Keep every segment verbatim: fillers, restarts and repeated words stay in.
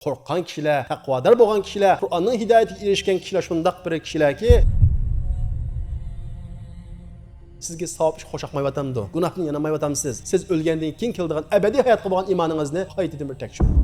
قورققان كىشىلەر، تەقۋادار بولغان كىشىلەر، قۇرئاننىڭ ھىدايىتىگە ئېرىشكەن كىشىلەر شۇنداق بىر كىشىلەركى، سىزگە ساۋاب ئىش خۇشياقمايۋاتامدۇ؟ گۇناھتىن يانالمايۋاتامسىز؟ سىز ئۆلگەندىن كېيىن كېلىدىغان ئەبەدىي ھاياتقا بولغان ئىمانىڭىزنى قايتىدىن بىر تەكشۈرۈڭ.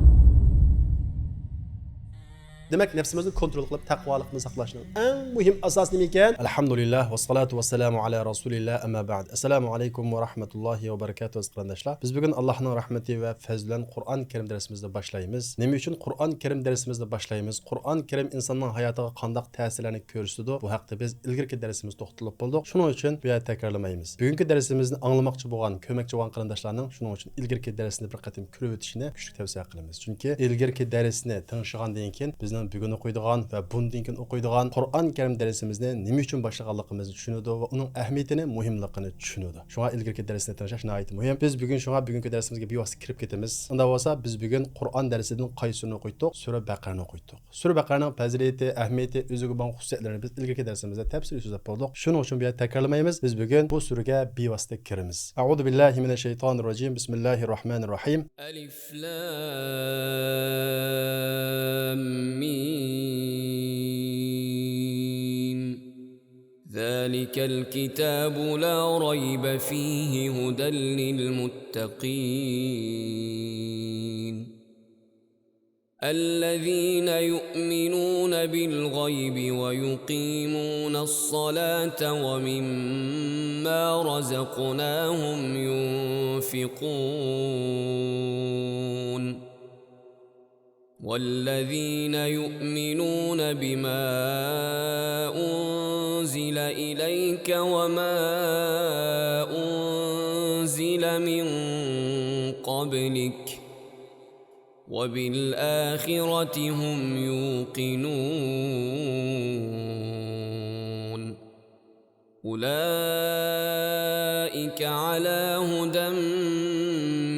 دېمەك، نەپسىمىزنى كونترول قىلىپ، تەقۋالىقنى ساقلاشنىڭ ئەڭ مۇھىم ئاساسى نېمە ئىكەن؟ ئەلھەمدۇلىللاھ، ۋەسسالاتۇ ۋەسسالامۇ ئەلا رەسۇلىللاھ، ئەمما بەئد. ئەسسالامۇ ئەلەيكۇم ۋە رەھمەتۇللاھى ۋە بەرىكاتۇھ، ئەزىز قېرىنداشلار. بىز بۈگۈن ئاللاھنىڭ رەھمىتى ۋە پەزلى بىلەن قۇرئان كەرىم دەرسىمىزنى باشلايمىز. نېمە ئۈچۈن قۇرئان كەرىم دەرسىمىزنى باشلايمىز؟ قۇرئان كەرىم ئىنساننىڭ ھاياتىغا قانداق تەسىرلەرنى كۆرسىتىدۇ؟ بۇ ھەقتە بىز ئىلگىرىكى دەرسىمىزدە توختىلىپ بولدۇق. شۇنىڭ ئۈچۈن بۇ يەردە تەكرارلىمايمىز. بۈگۈنكى دەرسىمىزنى ئاڭلىماقچى بولغان، كۆرمەكچى بولغان قېرىنداشلارنىڭ شۇنىڭ ئۈچۈن ئىلگىرىكى دەرسنى بىر قېتىم كۆرۈۋېتىشىنى كۈچلۈك تەۋسىيە قىلىمىز. چۈنكى ئىلگىرىكى دەرسنى تىڭشىغاندىن كېيىن بىزنىڭ بۈگۈن ئوقۇيدىغان ۋە بۇندىن كېيىن ئوقۇيدىغان قۇرئان كەرىم دەرسىمىزنى نېمە ئۈچۈن باشلىغانلىقىمىزنى چۈشىنىدۇ ۋە ئۇنىڭ ئەھمىيىتىنى، مۇھىملىقىنى چۈشىنىدۇ. شۇڭا ئىلگىرىكى دەرسنى تىڭشاش ناھايىتى مۇھىم. بىز بۈگۈن شۇڭا بۈگۈنكى دەرسىمىزگە بىۋاسىتە كىرىپ كېتىمىز. ئۇنداق بولسا، بىز بۈگۈن قۇرئان دەرسىدىن قايسى سۈرىنى ئوقۇيتتۇق؟ سۈرە بەقەرەنى ئوقۇيتتۇق. سۈرە بەقەرەنىڭ پەزىلىتى، ئەھمىيىتى، ئۆزىگە بولغان خۇسۇسىيەتلىرىنى بىز ئىلگىرىكى دەرسىمىزدە تەپسىلىي سۆزلەپ بولدۇق. شۇنىڭ ئۈچۈن بۇ يەردە تەكرارلىمايمىز. بىز بۈگۈن بۇ سۈرىگە بىۋاسىتە كىرىمىز. أعوذ بالله من الشيطان الرجيم. بسم الله الرحمن الرحيم. ألف لام ميم. ذلك الكتاب لا ريب فيه هدى للمتقين. الذين يؤمنون بالغيب ويقيمون الصلاة ومما رزقناهم ينفقون. والذين يؤمنون بما أنزل إليك وما أنزل من قبلك وبالآخرة هم يوقنون. أولئك على هدى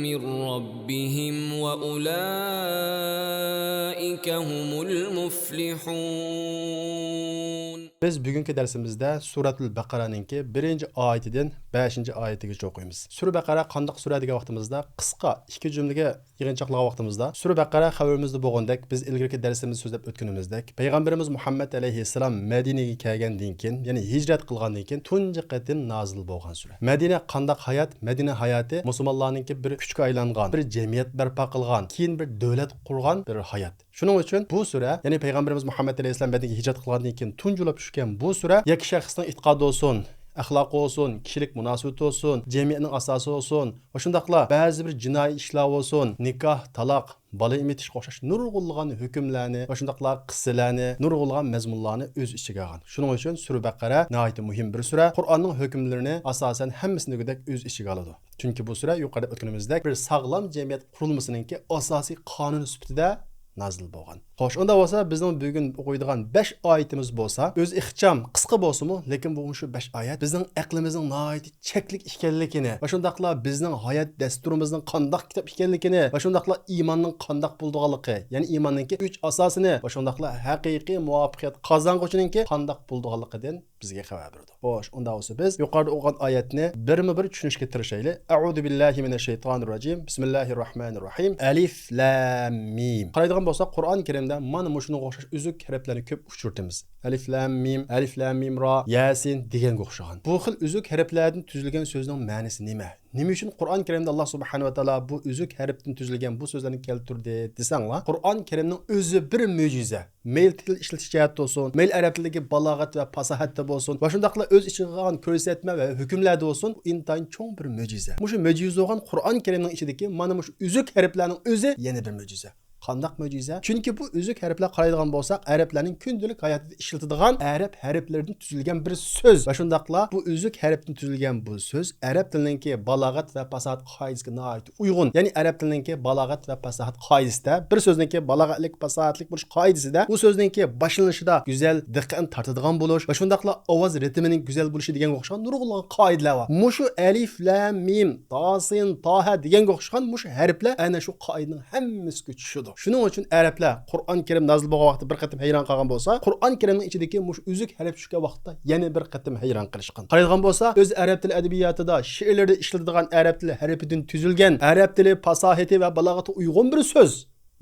من ربهم وأولئك هم المفلحون. بىز بۈگۈنكى دەرسىمىزدە سۈرەتۇل بەقەرەنىڭكى بىرىنچى ئايىتىدىن بەشىنچى ئايىتىگىچە ئوقۇيمىز. سۈرە بەقەرە قانداق سۈرە دېگەن ۋاقتىمىزدا قىسقا ئىككى جۈملىگە يىغىنچاقلىغان ۋاقتىمىزدا، سۈرە بەقەرە خەۋىرىمىزدە بولغىنىدەك، بىز ئىلگىرىكى دەرسىمىزدە سۆزلەپ ئۆتكىنىمىزدەك، پەيغەمبىرىمىز مۇھەممەد ئەلەيھىسسالام مەدىنىگە كەلگەندىن كېيىن، يەنى ھىجرەت قىلغاندىن كېيىن تۇنجى قېتىم نازىل بولغان سۈرە. مەدىنە قانداق ھايات؟ مەدىنە ھاياتى مۇسۇلمانلارنىڭكى بىر كۈچكە ئايلانغان، بىر جەمئىيەت بەرپا قىلغان، كېيىن بىر دۆلەت قۇرغان بىر ھايات. شۇنىڭ ئۈچۈن بۇ سۈرە، يەنى پەيغەمبىرىمىز مۇھەممەد ئەلەيھىسسالام مەدىنىگە ھىجرەت قىلغاندىن كېيىن تۇنجى بولۇپ چۈشكەن بۇ سۈرە يەككە شەخسنىڭ ئېتىقادى بولسۇن، ئەخلاقى بولسۇن، كىشىلىك مۇناسىۋىتى بولسۇن، جەمئىيەتنىڭ ئاساسى بولسۇن ۋە شۇنداقلا بەزى بىر جىنايى ئىشلار بولسۇن، نىكاھ، تالاق، بالا ئېمىتىشقا ئوخشاش نۇرغۇنلىغان ھۆكۈملەرنى ۋە شۇنداقلا قىسسىلەرنى، نۇرغۇنلىغان مەزمۇنلارنى ئۆز ئىچىگە ئالغان. شۇنىڭ ئۈچۈن سۈرە بەقەرە ناھايىتى مۇھىم بىر سۈرە. قۇرئاننىڭ ھۆكۈملىرىنى ئاساسەن ھەممىسىنى دېگۈدەك ئۆز ئىچىگە ئالىدۇ. چۈنكى بۇ سۈرە يۇقىرىدا ئۆتكىنىمىزدەك بىر ساغلام جەمئىيەت قۇرۇلمىسىنىڭكى ئاساسىي قانۇنى سۈپىتىدە نازىل بولغان. خوش، ئۇنداق بولسا بىزنىڭ بۈگۈن ئوقۇيدىغان بەش ئايىتىمىز بولسا، ئۆزى ئىخچام، قىسقا بولسىمۇ، لېكىن بۇ مۇشۇ بەش ئايەت بىزنىڭ ئەقلىمىزنىڭ ناھايىتى چەكلىك ئىكەنلىكىنى ۋە شۇنداقلا بىزنىڭ ھايات دەستۇرىمىزنىڭ قانداق كىتاب ئىكەنلىكىنى ۋە شۇنداقلا ئىماننىڭ قانداق بولىدىغانلىقى، يەنى ئىماننىڭكى ئۈچ ئاساسىنى ۋە شۇنداقلا ھەقىقىي مۇۋەپپەقىيەت قازانغۇچىنىڭكى قانداق بولىدىغانلىقىدىن بىزگە خەۋەر بېرىدۇ. خوش، ئۇنداق بولسا بىز يۇقىرىدا ئوقۇغان ئايەتنى بىرمۇ بىر چۈشىنىشكە تىرىشايلى. أعوذ بالله من الشيطان الرجيم. بسم الله الرحمن الرحيم. ألف لام ميم. قارايدىغان بولساق، قۇرئان كەرىمدە مانا مۇشۇنىڭغا ئوخشاش ئۈزۈك ھەرپلەرنى كۆپ ئۇچرىتىمىز. ألف لام ميم، ألف لام ميم را، ياسين دېگەنگە ئوخشىغان. بۇ خىل ئۈزۈك ھەرپلەردىن تۈزۈلگەن سۆزنىڭ مەنىسى نېمە؟ نېمە ئۈچۈن قۇرئان كەرىمدە ئاللا سۇبھانەھۇ ۋە تائالا بۇ ئۈزۈك ھەرپتىن تۈزۈلگەن بۇ سۆزلەرنى كەلتۈردى دېسەڭلار، قۇرئان كەرىمنىڭ ئۆزى بىر مۆجىزە. مەيلى تىل ئىشلىتىش جەھەتتە بولسۇن، مەيلى ئەرەب تىلىدىكى بالاغەت ۋە پاساھەتتە بولسۇن ۋە شۇنداقلا ئۆز ئىچىگە ئالغان كۆرسەتمە ۋە ھۆكۈملەردە بولسۇن، بۇ ئىنتايىن چوڭ بىر مۆجىزە. مۇشۇ مۆجىزە بولغان قۇرئان كەرىمنىڭ ئىچىدىكى مانا مۇشۇ ئۈزۈك ھەرپلەرنىڭ ئۆزى يەنە بىر مۆجىزە. قانداق مۆجىزە؟ چۈنكى بۇ ئۈزۈك ھەرپلەر، قارايدىغان بولساق، ئەرەبلەرنىڭ كۈندىلىك ھاياتىدا ئىشلىتىدىغان ئەرەب ھەرپلىرىدىن تۈزۈلگەن بىر سۆز ۋە شۇنداقلا بۇ ئۈزۈك ھەرپتىن تۈزۈلگەن بۇ سۆز ئەرەب تىلىنىڭكى بالاغەت ۋە پاساھەت قائىدىسىگە ناھايىتى ئۇيغۇن. يەنى ئەرەب تىلىنىڭكى بالاغەت ۋە پاساھەت قائىدىسىدە بىر سۆزنىڭكى بالاغەتلىك، پاساھەتلىك بولۇش قائىدىسىدە بۇ سۆزنىڭكى باشلىنىشىدا گۈزەل دىققەتنى تارتىدىغان بولۇش ۋە شۇنداقلا ئاۋاز رىتىمىنىڭ گۈزەل بولۇشى دېگەنگە ئوخشىغان نۇرغۇنلىغان قائىدىلەر بار. مۇشۇ ئەلىف، لام، مىم، تاسىن، تاھە دېگەنگە ئوخشىغان مۇشۇ ھەرپلەر ئەنە شۇ قائىدىنىڭ ھەممىسىگە چۈشىدۇ. شۇنىڭ ئۈچۈن ئەرەبلەر قۇرئان كەرىم نازىل بولغان ۋاقىتتا بىر قېتىم ھەيران قالغان بولسا، قۇرئان كەرىمنىڭ ئىچىدىكى مۇشۇ ئۈزۈك ھەرپ چۈشكەن ۋاقىتتا يەنە بىر قېتىم ھەيران قېلىشقان. قارايدىغان بولسا، ئۆز ئەرەب تىلى ئەدەبىياتىدا، شېئىرلىرىدە ئىشلىتىدىغان ئەرەب تىلى ھەرپىدىن تۈزۈلگەن، ئەرەب تىلى پاساھىتى ۋە بالاغىتىغا ئۇيغۇن بىر سۆز.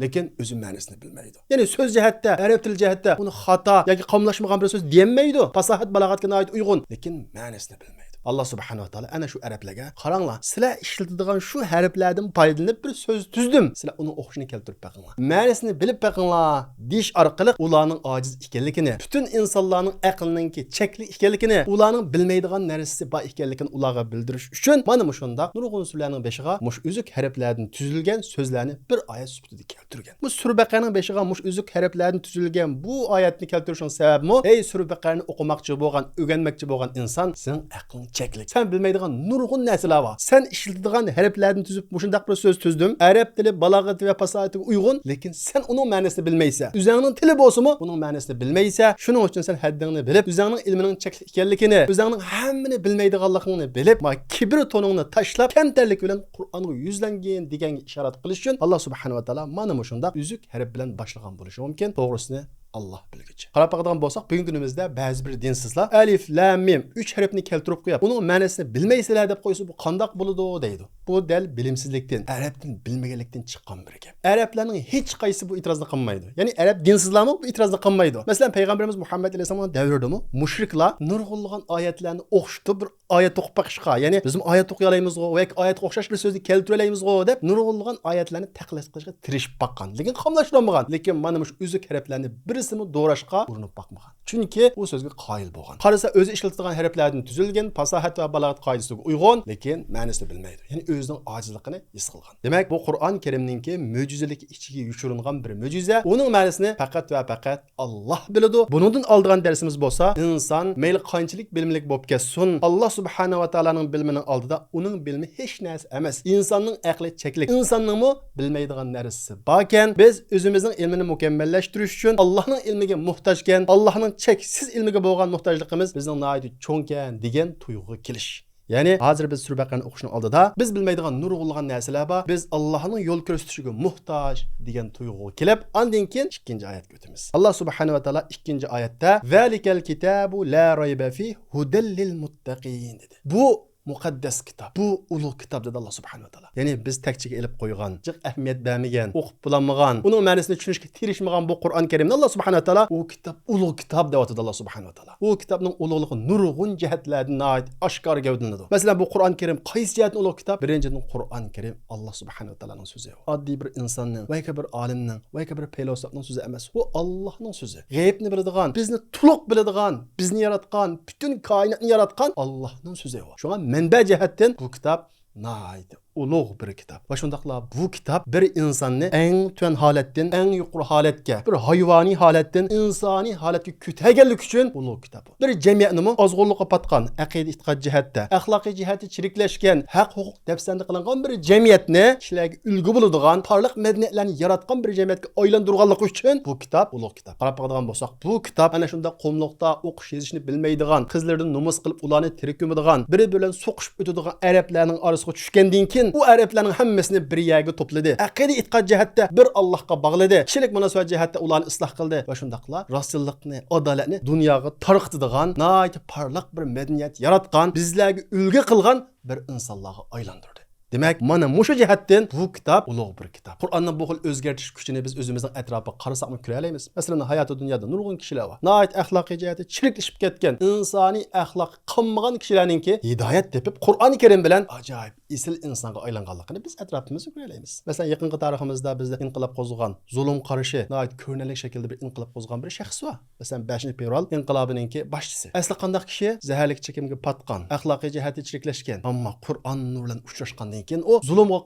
لېكىن ئۆزى مەنىسىنى بىلمەيدۇ. يەنى سۆز جەھەتتە، ئەرەب تىلى جەھەتتە ئۇنى خاتا ياكى قاملاشمىغان بىر سۆز دېيەلمەيدۇ. پاساھەت، بالاغەتكە ناھايىتى ئۇيغۇن، لېكىن مەنىسىنى بىلمەيدۇ. ئاللا سۇبھانەھۇ ۋە تائالا ئەنە شۇ ئەرەبلەرگە، قاراڭلار، سىلەر ئىشلىتىدىغان شۇ ھەرپلەردىن پايدىلىنىپ بىر سۆز تۈزدۈم. سىلەر ئۇنىڭ ئوخشىشىنى كەلتۈرۈپ بېقىڭلار. مەنىسىنى بىلىپ بېقىڭلار، دېيىش ئارقىلىق ئۇلارنىڭ ئاجىز ئىكەنلىكىنى، پۈتۈن ئىنسانلارنىڭ ئەقلىنىڭكى چەكلىك ئىكەنلىكىنى، ئۇلارنىڭ بىلمەيدىغان نەرسىسى بار ئىكەنلىكىنى ئۇلارغا بىلدۈرۈش ئۈچۈن مانا مۇشۇنداق نۇرغۇن سۈرىلەرنىڭ بېشىغا مۇشۇ ئۈزۈك ھەرپلەردىن تۈزۈلگەن سۆزلەرنى بىر ئايەت سۈپىتىدە كەلتۈرگەن. بۇ سۈرە بەقەرەنىڭ بېشىغا مۇشۇ ئۈزۈك ھەرپلەردىن تۈزۈلگەن بۇ ئايەتنى كەلتۈرۈشنىڭ سەۋەبىمۇ، ئەي سۈرە بەقەرەنى ئوقۇماقچى بولغان، ئۆگەنمەكچى بولغان ئىنسان، سېنىڭ ئەقلىڭ چەكلىك. سەن بىلمەيدىغان نۇرغۇن نەرسىلەر بار. سەن ئىشلىتىدىغان ھەرپلەردىن تۈزۈپ مۇشۇنداق بىر سۆز تۈزدۈم. ئەرەب تىلى بالاغىتى ۋە پاساھىتىگە ئۇيغۇن، لېكىن سەن ئۇنىڭ مەنىسىنى بىلمەيسەن. ئۆزۈڭنىڭ تىلى بولسىمۇ، ئۇنىڭ مەنىسىنى بىلمەيسەن. شۇنىڭ ئۈچۈن سەن ھەددىڭنى بىلىپ، ئۆزۈڭنىڭ ئىلمىنىڭ چەكلىك ئىكەنلىكىنى، ئۆزۈڭنىڭ ھەممىنى بىلمەيدىغانلىقىڭنى بىلىپ، ما كىبىر تونۇڭنى تاشلاپ، كەمتەرلىك بىلەن قۇرئانغا يۈزلەنگىن دېگەنگە ئىشارەت قىلىش ئۈچۈن، ئاللا سۇبھانەھۇ ۋە تائالا مانا مۇشۇنداق ئۈزۈك ھەرپ بىلەن باشلىغان بولۇشى مۇمكىن. توغرىسىنى ئاللا بىلگۈچى. قاراپ باقىدىغان بولساق، بۈگۈنكى كۈنىمىزدە بەزى بىر دىنسىزلار ئەلىف، لام، مىم ئۈچ ھەرپنى كەلتۈرۈپ قويۇپ، ئۇنىڭ مەنىسىنى بىلمەيسىلەر دەپ قويسا، بۇ قانداق بولىدۇ دەيدۇ. بۇ دەل بىلىمسىزلىكتىن، ئەرەب تىلىنى بىلمىگەنلىكتىن چىققان بىر گەپ. ئەرەبلەرنىڭ ھېچقايسىسى بۇ ئېتىرازنى قىلمايدۇ. يەنى ئەرەب دىنسىزلارمۇ بۇ ئېتىرازنى قىلمايدۇ. مەسىلەن، پەيغەمبىرىمىز مۇھەممەد ئەلەيھىسسالامنىڭ دەۋرىدىمۇ مۇشرىكلار نۇرغۇنلىغان ئايەتلەرنى ئوخشىتىپ، بىر ئايەت ئوقۇپ بېقىشقا، يەنى بىزمۇ ئايەت ئوقۇيالايمىزغۇ ياكى ئايەتكە ئوخشاش بىر سۆزنى كەلتۈرەلەيمىزغۇ دەپ نۇرغۇنلىغان ئايەتلەرنى تەقلىد قىلىشقا تىرىشىپ باققان. لېكىن قاملاشتۇرالمىغان. لېكىن مانا مۇشۇ ئۈزۈك ھەرپلەرنى بىرسىمۇ دوراشقا ئۇرۇنۇپ باقمىغان. چۈنكى ئۇ سۆزگە قايىل بولغان. قارىسا، ئۆزى ئىشلىتىدىغان ھەرپلەردىن تۈزۈلگەن، پاساھەت ۋە بالاغەت قائىدىسىگە ئۇيغۇن، لېكىن مەنىسىنى بىلمەيدۇ. يەنى ئۆزىنىڭ ئاجىزلىقىنى ھېس قىلغان. دېمەك، بۇ قۇرئان كەرىمنىڭكى مۆجىزىلىكى ئىچىگە يوشۇرۇنغان بىر مۆجىزە. ئۇنىڭ مەنىسىنى پەقەت ۋە پەقەت ئاللا بىلىدۇ. بۇنىڭدىن ئالىدىغان دەرسىمىز بولسا، ئىنسان مەيلى قانچىلىك بىلىملىك بولۇپ كەتسۇن، ئاللا سۇبھانەھۇ ۋە تائالانىڭ بىلىمىنىڭ ئالدىدا ئۇنىڭ بىلىمى ھېچ نەرسە ئەمەس. ئىنساننىڭ ئەقلى چەكلىك. ئىنساننىڭمۇ بىلمەيدىغان نەرسىسى باركەن. بىز ئۆزىمىزنىڭ ئىلمىنى مۇكەممەللەشتۈرۈش ئۈچۈن ئاللانىڭ ئىلمىگە موھتاجكەن، ئاللانىڭ چەكسىز ئىلمىگە بولغان موھتاجلىقىمىز بىزنىڭ ناھايىتى چوڭكەن دېگەن تۇيغۇغا كېلىش. يەنى ھازىر بىز سۈرە بەقەرەنى ئوقۇشنىڭ ئالدىدا بىز بىلمەيدىغان نۇرغۇنلىغان نەرسىلەر بار، بىز ئاللانىڭ يول كۆرسىتىشىگە موھتاج دېگەن تۇيغۇغا كېلىپ، ئاندىن كېيىن ئىككىنچى ئايەتكە ئۆتىمىز. ئاللا سۇبھانەھۇ ۋە تائالا ئىككىنچى ئايەتتە، ذلك الكتاب لا ريب فيه هدى للمتقين دېدى. بۇ مۇقەددەس كىتاب، بۇ ئۇلۇغ كىتاب دېدى ئاللا سۇبھانەھۇ ۋە تائالا. يەنى بىز تەكچىگە ئېلىپ قويغان، جىق ئەھمىيەت بەرمىگەن، ئوقۇپ بولالمىغان، ئۇنىڭ مەنىسىنى چۈشىنىشكە تىرىشمىغان بۇ قۇرئان كەرىمنى ئاللا سۇبھانەھۇ ۋە تائالا ئۇ كىتاب ئۇلۇغ كىتاب دەۋاتىدۇ ئاللا سۇبھانەھۇ ۋە تائالا. ئۇ كىتابنىڭ ئۇلۇغلۇقى نۇرغۇن جەھەتلەردىن ناھايىتى ئاشكارا گەۋدىلىنىدۇ. مەسىلەن، بۇ قۇرئان كەرىم قايسى جەھەتتىن ئۇلۇغ كىتاب؟ بىرىنچىدىن، قۇرئان كەرىم ئاللا سۇبھانەھۇ ۋە تائالانىڭ سۆزى. ئاددىي بىر ئىنساننىڭ ۋە ياكى بىر ئالىمنىڭ ۋە ياكى بىر پەيلاسوپنىڭ سۆزى ئەمەس. ئۇ ئاللانىڭ سۆزى. غەيىبنى بىلىدىغان، بىزنى تولۇق بىلىدىغان، بىزنى ياراتقان، پۈتۈن كائىناتنى ياراتقان ئاللانىڭ سۆزى ئۇ. شۇڭا مەنبە جەھەتتىن بۇ كىتاب ناھايىتى ئۇلۇغ بىر كىتاب. ۋە شۇنداقلا بۇ كىتاب بىر ئىنساننى ئەڭ تۆۋەن ھالەتتىن ئەڭ يۇقىرى ھالەتكە، بىر ھايۋانىي ھالەتتىن ئىنسانىي ھالەتكە كۆتەرگەنلىكى ئۈچۈن ئۇلۇغ كىتاب. بىر جەمئىيەتنىمۇ ئازغۇنلۇققا پاتقان، ئەقىدە ئېتىقاد جەھەتتە، ئەخلاقىي جەھەتتە چىرىكلەشكەن، ھەق ھوقۇق دەپسەندە قىلىنغان بىر جەمئىيەتنى كىشىلەرگە ئۈلگە بولىدىغان، پارلاق مەدەنىيەتلەرنى ياراتقان بىر جەمئىيەتكە ئايلاندۇرغانلىقى ئۈچۈن بۇ كىتاب ئۇلۇغ كىتاب. قاراپ باقىدىغان بولساق، بۇ كىتاب ئەنە شۇنداق قۇملۇقتا ئوقۇش يېزىشنى بىلمەيدىغان، قىزلىرىدىن نومۇس قىلىپ ئۇلارنى تىرىك كۆمىدىغان، بىر-بىرى بىلەن سوقۇشۇپ ئۆتىدىغان ئەرەبلەرنىڭ ئارىسىغا چۈشكەندىن كېيىن، ئۇ ئەرەبلەرنىڭ ھەممىسىنى بىر يەرگە توپلىدى. ئەقىدە ئېتىقاد جەھەتتە بىر ئاللاھقا باغلىدى. كىشىلىك مۇناسىۋەت جەھەتتە ئۇلارنى ئىسلاھ قىلدى ۋە شۇنداقلا راستچىللىقنى، ئادالەتنى دۇنياغا تارقىتىدىغان، ناھايىتى پارلاق بىر مەدەنىيەت ياراتقان، بىزلەرگە ئۈلگە قىلغان بىر ئىنسانلارغا ئايلاندۇردى. دېمەك، مانا مۇشۇ جەھەتتىن بۇ كىتاب ئۇلۇغ بىر كىتاب. قۇرئاننىڭ بۇ خىل ئۆزگەرتىش كۈچىنى بىز ئۆزىمىزنىڭ ئەتراپىغا قارىساقمۇ كۆرەلەيمىز. مەسىلەن، ھاياتىي دۇنيادا نۇرغۇن كىشىلەر بار. ناھايىتى ئەخلاقىي جەھەتتە چىرىكلىشىپ كەتكەن، ئىنسانىي ئەخلاقى قانمىغان كىشىلەرنىڭكى ھىدايەت تېپىپ، قۇرئان كەرىم بىلەن ئاجايىپ ئېسىل ئىنسانغا ئايلانغانلىقىنى بىز ئەتراپىمىزدا كۆرەلەيمىز. مەسىلەن، يېقىنقى تارىخىمىزدا بىزدە ئىنقىلاب قوزغىغان، زۇلۇم قارشى ناھايىتى كۆرۈنەرلىك شەكىلدە بىر ئىنقىلاب قوزغىغان بىر شەخس بار. مەسىلەن، بەشىنچى فېۋرال ئىنقىلابىنىڭكى باشچىسى. ئەسلى قانداق كىشى؟ زەھەرلىك چېكىمگە پاتقان، ئەخلاقىي جەھەتتە چىرىكلەشكەن، ئەمما قۇرئان نۇرى بىلەن ئۇچراشقاندىن كېيىن ئۇ زۇلۇمغا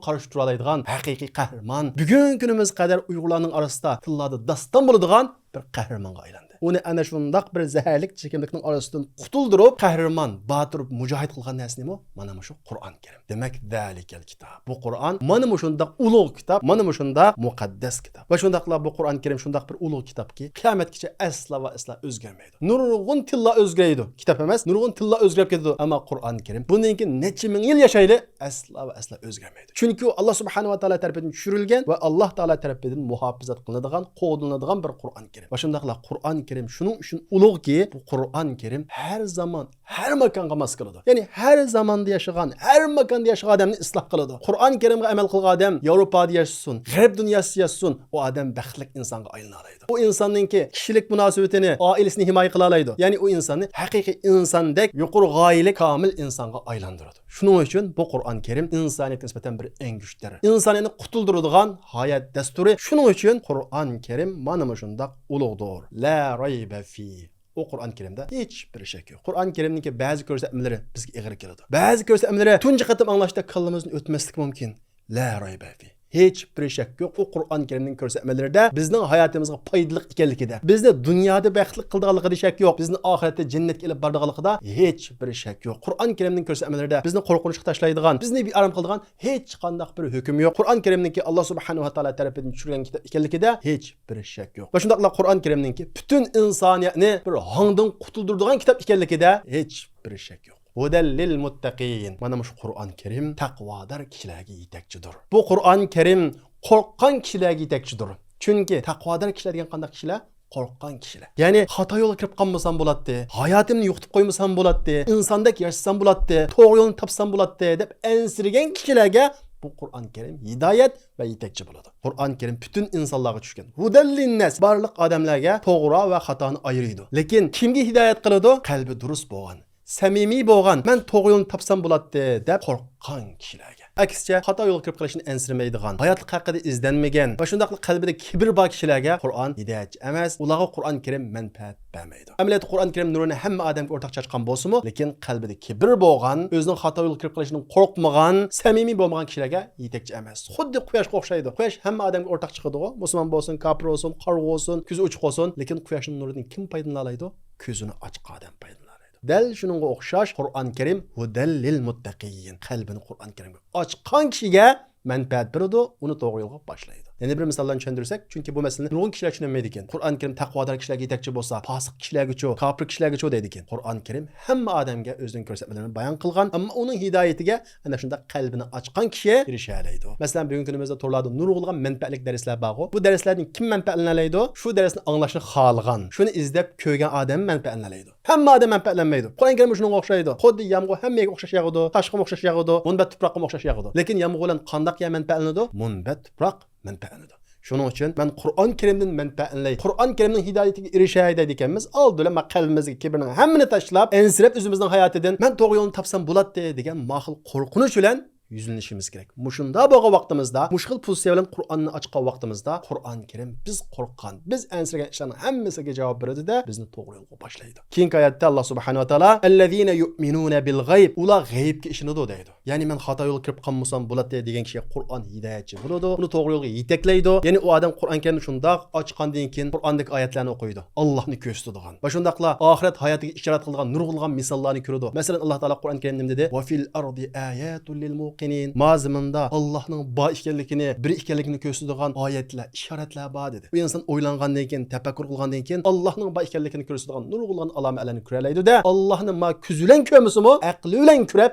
قارشى تۇرالايدىغان ھەقىقىي قەھرىمان، بۈگۈنكى كۈنىمىز قەدەر ئۇيغۇرلارنىڭ ئارىسىدا تىللاردا داستان بولىدىغان بىر قەھرىمانغا ئايلاندى. ئۇنى ئەنە شۇنداق بىر زەھەرلىك چېكىملىكنىڭ ئارىسىدىن قۇتۇلدۇرۇپ، قەھرىمان، باتۇر، مۇجاھىد قىلغان نەرسە نېمە؟ مانا مۇشۇ قۇرئان كەرىم. دېمەك، ذلك الكتاب. بۇ قۇرئان مانا مۇشۇنداق ئۇلۇغ كىتاب، مانا مۇشۇنداق مۇقەددەس كىتاب. ۋە شۇنداقلا بۇ قۇرئان كەرىم شۇنداق بىر ئۇلۇغ كىتابكى، قىيامەتكىچە ئەسلا ۋە ئەسلا ئۆزگەرمەيدۇ. نۇرغۇن تىللار ئۆزگىرەيدۇ. كىتاب ئەمەس، نۇرغۇن تىللار ئۆزگىرىپ كېتىدۇ. ئەمما قۇرئان كەرىم بۇندىن كېيىن نەچچە مىڭ يىل ياشايلى، ئەسلا ۋە ئەسلا ئۆزگەرمەيدۇ. چۈنكى ئۇ ئاللا سۇبھانەھۇ ۋە تائالا تەرىپىدىن چۈشۈرۈلگەن ۋە ئاللا تائالا تەرىپىدىن مۇھاپىزەت قىلىنىدىغان، قوغدىلىنىدىغان بىر قۇرئان كەرىم. ۋە شۇنداقلا قۇرئان كەرىم شۇنىڭ ئۈچۈن ئۇلۇغكى، بۇ قۇرئان كەرىم ھەر زامان، ھەر ماكانغا ماس كېلىدۇ. يەنى ھەر زاماندا ياشىغان، ھەر ماكاندا ياشىغان ئادەمنى ئىسلاھ قىلىدۇ. قۇرئان كەرىمگە ئەمەل قىلغان ئادەم ياۋروپادا ياشىسۇن، غەرب دۇنياسىدا ياشىسۇن، ئۇ ئادەم بەختلىك ئىنسانغا ئايلىنالايدۇ. ئۇ ئىنساننىڭكى كىشىلىك مۇناسىۋىتىنى، ئائىلىسىنى ھىمايە قىلالايدۇ. يەنى ئۇ ئىنساننى ھەقىقىي ئىنساندەك يۇقىرى غايىلىك، كامىل ئىنسانغا ئايلاندۇرىدۇ. شۇنىڭ ئۈچۈن بۇ قۇرئان كەرىم ئىنسانىيەتكە نىسبەتەن بىر ئەڭگۈشتەر. ئىنسانىيەتنى قۇتۇلدۇرىدىغان ھايات دەستۇرى. شۇنىڭ ئۈچۈن قۇرئان كەرىم مانا مۇشۇنداق ئۇلۇغدۇر. لا ريب فيه. ئۇ قۇرئان كەرىمدە ھېچ بىر شەك يوق. قۇرئان كەرىمنىڭكى بەزى كۆرسەتمىلىرى بىزگە ئېغىر كېلىدۇ. بەزى كۆرسەتمىلىرى تۇنجى قېتىم ئاڭلاشتا كاللىمىزدىن ئۆتمەسلىكى مۇمكىن. لا ريب فيه. ھېچ بىر شەك يوق. ئۇ قۇرئان كەرىمنىڭ كۆرسەتمىلىرىدە بىزنىڭ ھاياتىمىزغا پايدىلىق ئىكەنلىكىدە، بىزنى دۇنيادا بەختلىك قىلىدىغانلىقىدا شەك يوق. بىزنى ئاخىرەتتە جەننەتكە ئېلىپ بارىدىغانلىقىدا ھېچ بىر شەك يوق. قۇرئان كەرىمنىڭ كۆرسەتمىلىرىدە بىزنى قورقۇنچقا تاشلايدىغان، بىزنى بىئارام قىلىدىغان ھېچقانداق بىر ھۆكۈم يوق. قۇرئان كەرىمنىڭكى ئاللا سۇبھانەھۇ ۋە تائالا تەرىپىدىن چۈشۈرگەن كىتاب ئىكەنلىكىدە ھېچ بىر شەك يوق. ۋە شۇنداقلا قۇرئان كەرىمنىڭكى پۈتۈن ئىنسانىيەتنى بىر ھاڭدىن قۇتۇلدۇرىدىغان كىتاب ئىكەنلىكىدە ھېچ بىر شەك يوق. ھۇدەل لىل مۇتتەقىين. مانا مۇشۇ قۇرئان كەرىم تەقۋادار كىشىلەرگە يېتەكچىدۇر. بۇ قۇرئان كەرىم قورققان كىشىلەرگە يېتەكچىدۇر. چۈنكى تەقۋادار كىشىلەر دېگەن قانداق كىشىلەر؟ قورققان كىشىلەر. يەنى خاتا يولغا كىرىپ قالمىسام بولاتتى، ھاياتىمنى يوقىتىپ قويمىسام بولاتتى، ئىنساندەك ياشىسام بولاتتى، توغرا يولنى تاپسام بولاتتى دەپ ئەنسىرىگەن كىشىلەرگە بۇ قۇرئان كەرىم ھىدايەت ۋە يېتەكچى بولىدۇ. قۇرئان كەرىم پۈتۈن ئىنسانلارغا چۈشكەن. ھۇدەل لىنناس، بارلىق ئادەملەرگە توغرا ۋە خاتانى ئايرىيدۇ. لېكىن كىمگە ھىدايەت قىلىدۇ؟ قەلبى دۇرۇس بولغان، سەمىمىي بولغان، مەن توغرا يولنى تاپسام بولاتتى دەپ قورققان كىشىلەرگە. ئەكسىچە، خاتا يولغا كىرىپ قېلىشتىن ئەنسىرىمەيدىغان، ھاياتلىق ھەققىدە ئىزدەنمىگەن ۋە شۇنداقلا قەلبىدە كىبىر بار كىشىلەرگە قۇرئان ھىدايەتچى ئەمەس، ئۇلارغا قۇرئان كەرىم مەنپەئەت بەرمەيدۇ. ئەمەلىيەتتە قۇرئان كەرىم نۇرىنى ھەممە ئادەمگە ئورتاق چاچقان بولسىمۇ، لېكىن قەلبىدە كىبىر بولغان، ئۆزىنىڭ خاتا يولغا كىرىپ قېلىشىدىن قورقمىغان، سەمىمىي بولمىغان كىشىلەرگە يېتەكچى ئەمەس. خۇددى قۇياشقا ئوخشايدۇ. قۇياش ھەممە ئادەمگە ئورتاق چىقىدىغۇ، مۇسۇلمان بولسۇن، كاپىر بولسۇن، قارىغۇ بولسۇن، كۆزى ئوچۇق بولسۇن، لېكىن قۇياشنىڭ نۇرىدىن كىم پايدىلىنالايدۇ؟ كۆزىنى ئاچقان ئادەم پايدىلىنالايدۇ. دەل شۇنىڭغا ئوخشاش قۇرئان كەرىم ھۇدەل لىل مۇتتەقىين، قەلبىنى قۇرئان كەرىمگە ئاچقان كىشىگە مەنپەئەت بېرىدۇ، ئۇنى توغرا يولغا باشلايدۇ. يەنە بىر مىسال بىلەن چۈشەندۈرسەك، چۈنكى بۇ مەسىلىنى نۇرغۇن كىشىلەر چۈشىنەلمەيدىكەن. قۇرئان كەرىم تەقۋادار كىشىلەرگە يېتەكچى بولسا، پاسىق كىشىلەرگىچۇ، كاپىر كىشىلەرگىچۇ دەيدىكەن. قۇرئان كەرىم ھەممە ئادەمگە ئۆزىنىڭ كۆرسەتمىلىرىنى بايان قىلغان، ئەمما ئۇنىڭ ھىدايىتىگە ئەنە شۇنداق قەلبىنى ئاچقان كىشى ئېرىشەلەيدۇ. مەسىلەن، بۈگۈنكى كۈنىمىزدە تورلاردا نۇرغۇنلىغان مەنپەئەتلىك دەرسلەر بارغۇ. بۇ دەرسلەردىن كىم مەنپەئەتلىنەلەيدۇ؟ شۇ دەرسنى ئاڭلاشنى خالىغان، شۇنى ئىزدەپ كۆرگەن ئادەم مەنپەئەتلىنەلەيدۇ. ھەممە ئادەم مەنپەئەتلەنمەيدۇ. قۇرئان كەرىم شۇنىڭغا ئوخشايدۇ. خۇددى يامغۇر ھەممە يەرگە ئوخشاش ياغىدۇ، تاشقىمۇ ئوخشاش ياغىدۇ، مۇنبەت تۇپراققىمۇ ئوخشاش ياغىدۇ. لېكىن يامغۇر بىلەن قانداق يەر مەنپەئەتلىنىدۇ؟ مۇنبەت تۇپراق مەنپەئەتلىنىدۇ. شۇنىڭ ئۈچۈن مەن قۇرئان كەرىمدىن مەنپەئەتلىنەي، قۇرئان كەرىمنىڭ ھىدايىتىگە ئېرىشەي دەيدىكەنمىز، ئالدى بىلەن مانا قەلبىمىزدىكى كىبىرنىڭ ھەممىنى تاشلاپ، ئەنسىرەپ ئۆزىمىزنىڭ ھاياتىدىن مەن توغرا يولنى تاپسام بولاتتى دېگەن ماخىل قورقۇنچ بىلەن يۈزلىنىشىمىز كېرەك. مۇشۇنداق بولغان ۋاقتىمىزدا، مۇشۇ خىل پوزىتسىيە بىلەن قۇرئاننى ئاچقان ۋاقتىمىزدا، قۇرئان كەرىم بىز قورققان، بىز ئەنسىرىگەن ئىشلارنىڭ ھەممىسىگە جاۋاب بېرىدۇ-دە، بىزنى توغرا يولغا باشلايدۇ. كېيىنكى ئايەتتە ئاللا سۇبھانەھۇ ۋە تائالا، «الذين يؤمنون بالغيب»، ئۇلار غەيىبكە ئىشىنىدۇ دەيدۇ. يەنى مەن خاتا يولغا كىرىپ قالمىسام بولاتتى دېگەن كىشىگە قۇرئان ھىدايەتچى بولىدۇ، ئۇنى توغرا يولغا يېتەكلەيدۇ. يەنى ئۇ ئادەم قۇرئان كەرىمنى شۇنداق ئاچقاندىن كېيىن قۇرئاندىكى ئايەتلەرنى ئوقۇيدۇ، ئاللانى كۆرسىتىدىغان ۋە شۇنداقلا ئاخىرەت ھاياتىغا ئىشارەت قىلىدىغان نۇرغۇنلىغان مىساللارنى كۆرىدۇ. مەسىلەن، ئاللا تائالا قۇرئان كەرىمدە نېمە دېدى؟ «وفي الأرض آيات للموقنين». ما زېمىندا ئاللانىڭ بار ئىكەنلىكىنى، بىر ئىكەنلىكىنى كۆرسىتىدىغان ئايەتلەر، ئىشارەتلەر بار دېدى. بۇ ئىنسان ئويلانغاندىن كېيىن، تەپەككۇر قىلغاندىن كېيىن، ئاللانىڭ بار ئىكەنلىكىنى كۆرسىتىدىغان نۇرغۇنلىغان ئالامەتلەرنى كۆرەلەيدۇ-دە، ئاللانى ما كۆزى بىلەن كۆرمىسىمۇ، ئەقلى بىلەن كۆرۈپ،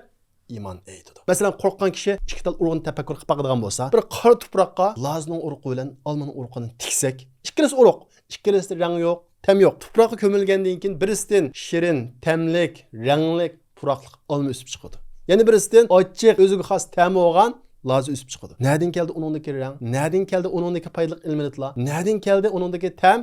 ئىمان ئېيتىدۇ. مەسىلەن، قورققان كىشى ئىككى تال ئۇرۇقنى تەپەككۇر قىلىپ باقىدىغان بولسا، بىر قارا تۇپراققا لازىنىڭ ئۇرۇقى بىلەن ئالمىنىڭ ئۇرۇقىنى تىكسەك، ئىككىلىسى ئۇرۇق، ئىككىلىسىدە رەڭ يوق، تەم يوق. تۇپراققا كۆمۈلگەندىن كېيىن بىرسىدىن شېرىن، تەملىك، رەڭلىك، پۇراقلىق ئالما ئۆسۈپ چىقىدۇ. يەنە بىرسىدىن ئاچچىق، ئۆزىگە خاس تەمى بولغان لازا ئۆسۈپ چىقىدۇ. نەدىن كەلدى ئۇنىڭدىكى رەڭ؟ نەدىن كەلدى ئۇنىڭدىكى پايدىلىق ئېلېمېنتلار؟ نەدىن كەلدى ئۇنىڭدىكى تەم؟